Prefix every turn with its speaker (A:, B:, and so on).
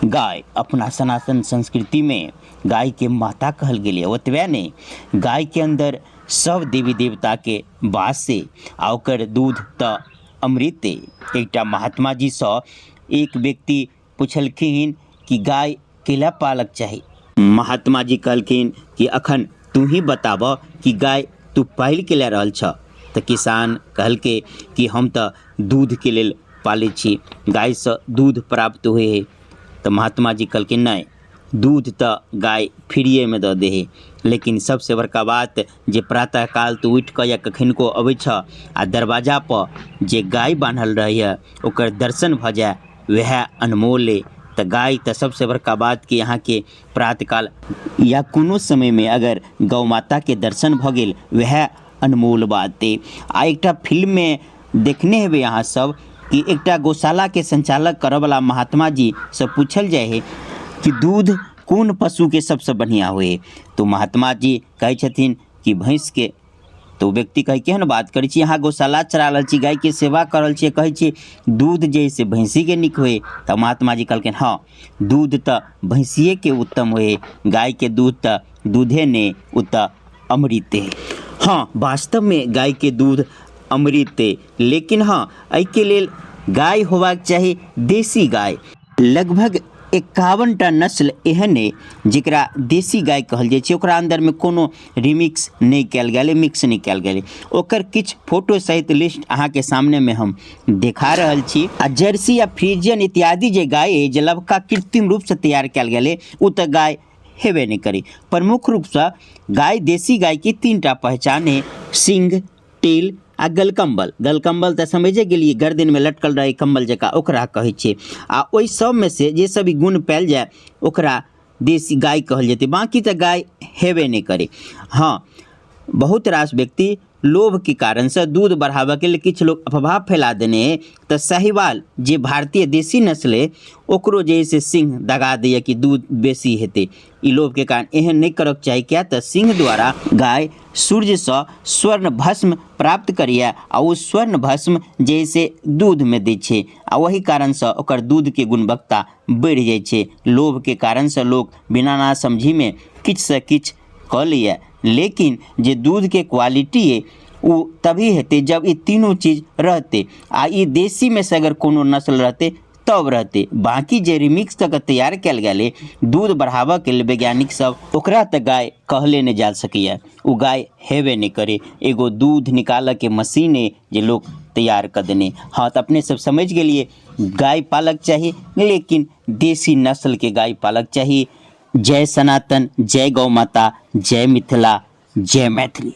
A: गाय अपना सनातन संस्कृतिमे गायके माता कहल गेलै। ओतबे नहि, गायके अन्दर सब देवी देवताके वास छै आ ओकर दूध तऽ अमृत। एकटा महात्मा जीसँ एक व्यक्ति पुछलखिन कि गाय केला पालक चाही। महात्मा जी कहलखिन कि अखन तू ही बताबऽ कि गाय तू पालि के लए रहल छह। तऽ किसान कहलकै कि हम तऽ दूधके लेल पालै छी, गायसँ दूध प्राप्त होइ हइ। तऽ महात्मा जी कहलखिन नहि, दूध तऽ गाय फ्रीएमे दऽ दै हइ, लेकिन सबसँ बड़का बात जे प्रातः काल तू उठि कऽ या कखनको अबै छह आ दरवाजापर जे गाय बान्हल रहैए ओकर दर्शन भऽ जाय, वएह अनमोल अइ। तऽ गाय तऽ सबसँ बड़का बात कि अहाँके प्रात काल या कोनो समयमे अगर गौ माताके दर्शन भऽ गेल, वएह अनमोल बात अइ। आ एकटा फिल्ममे देखने हेबै अहाँ सब कि एकटा गौशालाके संचालक करऽवला महात्मा जीसँ पूछल जाइ हइ कि दूध कोन पशुके सबसँ बढ़िआँ होइ हइ, तऽ महात्मा जी कहै छथिन कि भैँसके। तऽ ओ व्यक्ति कहै केहन बात करै छी अहाँ, गौशाला चला रहल छी, गायके सेवा कऽ रहल छियै, कहै छियै दूध जे हइ से भैँसीके नीक होइ। तऽ महात्मा जी कहलखिन हँ, दूध तऽ भैँसिएके उत्तम होइ हइ, गायके दूध तऽ दूधे नहि, ओ तऽ अमृते हइ। हँ, वास्तवमे गायके दूध अमृत अइ, लेकिन हँ, एहिके लेल गाय होबाक चाही देशी गाय। लगभग 51टा नस्ल एहन अइ जकरा देशी गाय कहल जाइ छै। ओकरा अन्दरमे कोनो रिमिक्स नहि कयल गेल अइ, मिक्स नहि कयल गेल अइ। ओकर किछु फोटो सहित लिस्ट अहाँके सामनेमे हम देखा रहल छी। आ जर्सी आ फ्रीजियन इत्यादि जे गाय अइ, जे लबका कृत्रिम रूपसँ तैयार कयल गेल अइ, ओ तऽ गाय हेबे नहि करी। प्रमुख रूपसँ गाय, देशी गायके 3टा पहचान अइ, सिंघ, टेल आ गलकम्बल। गलकम्बल तऽ समझे गेलियै, गर्दनमे लटकल रहै कम्बल जकाँ, ओकरा कहै छै। आ ओहि सबमे से जे सब ई गुण पायल जाय ओकरा देशी गाय कहल जेतै, बाँकी तऽ गाय हेबे नहि करै। हँ, बहुत रास व्यक्ति लोभके कारणसँ दूध बढ़ाबऽके लेल किछु लोक अफवाह फैला देने अइ, तऽ साहिवाल जे भारतीय देशी नस्ल अइ ओकरो जे हइ से सिंह दगा दैए कि दूध बेसी हेतै। ई लोभके कारण एहन नहि करऽके चाही, किएक तऽ सिंह द्वारा गाय सूर्यसँ स्वर्ण भस्म प्राप्त करैए आ ओ स्वर्ण भस्म जे हइ से दूधमे दै छै आ ओहि कारणसँ ओकर दूधके गुणवत्ता बढ़ि जाइ छै। लोभके कारणसँ लोक बिना नासमझीमे किछुसँ किछु कऽ लैए, लेकिन जे दूधके क्वालिटी अइ ओ तभी हेतै जब ई तीनू चीज रहतै आ ई देशीमे से अगर कोनो नस्ल रहतै तब रहतै। बाँकी जे रिमिक्स कऽ के तैयार कयल गेल अइ दूध बढ़ाबऽके लेल वैज्ञानिक सब, ओकरा तऽ गाय कहले नहि जा सकैए, ओ गाय हेबे नहि करै, एगो दूध निकालऽके मशीन अइ जे लोक तैयार कऽ देने। हँ, तऽ अपने सब समझि गेलियै, गाय पालक चाही लेकिन देशी नस्लके गाय पालक चाही। जय सनातन, जय गौ माता, जय मिथिला, जय मैथिली।